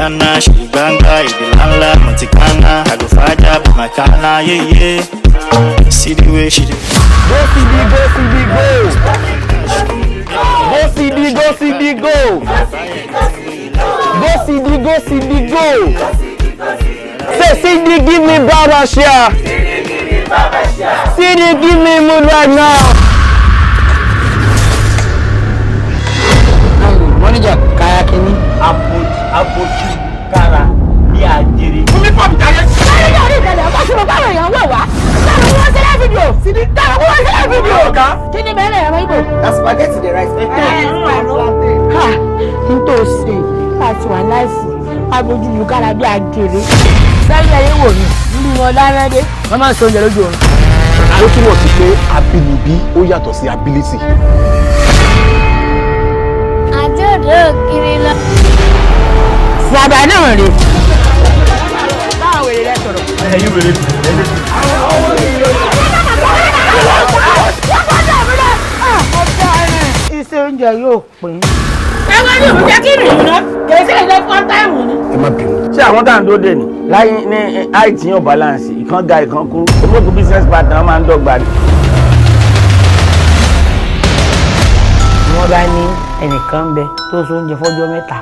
Rihanna, she the banga, if the lala, Monticana, I go faja, but my cana, yeah, yeah. See the way she dey. Go CD, go CD, go. Go CD, go CD, go. Go CD, go CD, go. Say CD, give me baba share. CD, give me mood right now. Mọ́níjà káyà kínní. Abojú kára bí ajere. Fún mi pọ̀ mi jàre. Sáré ní orí ìdẹ̀lẹ̀ ọkọ̀ ṣùgbọ́n báwọn èèyàn wẹ̀ wá. Sáré wọ́n sílẹ̀ fídíò. Sáré wọ́n sílẹ̀ fídíò. Kí ni bẹ́ẹ̀ lẹ̀ ẹ̀rọ ìbò? Na spaghetti dey rice. Ha! N tó ṣe láti wà láìfù abojú lu kára bí ajere. Sẹ́yìn ẹyẹ wò mí, nínú wọn dáná dé. Wọ́n máa ń se oúnjẹ lójú oorun. Ó túmọ̀ sí pé abínibí ó yàtọ̀ sí ability. Àti òde òkiri lọ. Bàbá náà rè. Báwo wèrè rẹ sọ̀rọ̀? Ẹyin wèrè. Iṣẹ́ oúnjẹ yóò pín. Ẹ wá ní òun jẹ́ kí ìrìn náà kì í sí ìlẹ̀ fún táìmù ni. Ẹ má bínú. Ṣé àwọn tá à ń dóde ni láyé ní àìtí yàn balance, ìkan ga ìkan kúrú, olóògùn business partner máa ń dọ́gba ni. Wọ́n bá ní ẹnìkan ń bẹ tó so oúnjẹ fọ́jọ́ 3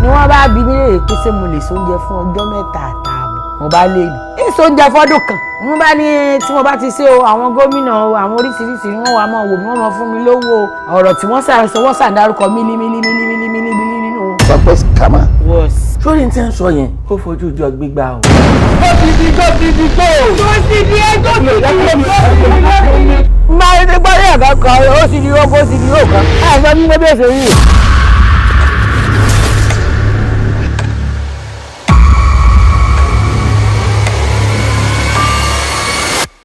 ni wọ́n bá bi mí léèrè pé ṣé mo lè so oúnjẹ fún ọjọ́ 3.5, mo bá lè ní. Èso oúnjẹ fọ́dún kan ni wọ́n bá ní tí mo bá ti ṣe o, àwọn gómìnà o, àwọn oríṣiríṣi ni wọ́n wà máa wò mí, wọ́n máa fún mi lówó o. Ọ̀rọ̀ tí wọ́n sọ wọ́n ṣàdárúkọ mílí mílí mílí mílí mílí mílí nínú. Sọ pé scammer. Sórí ní tí ń sọ yẹn, ó fojú jọ gbígbà o. Go CD, go CD, go. Go CD, go CD, go CD. Máa ń gbọ́ ní ẹ̀ka kan, ó sì di ó kó sì di ó kan. Àìsàn ní gbé bẹ́ẹ̀ sórí.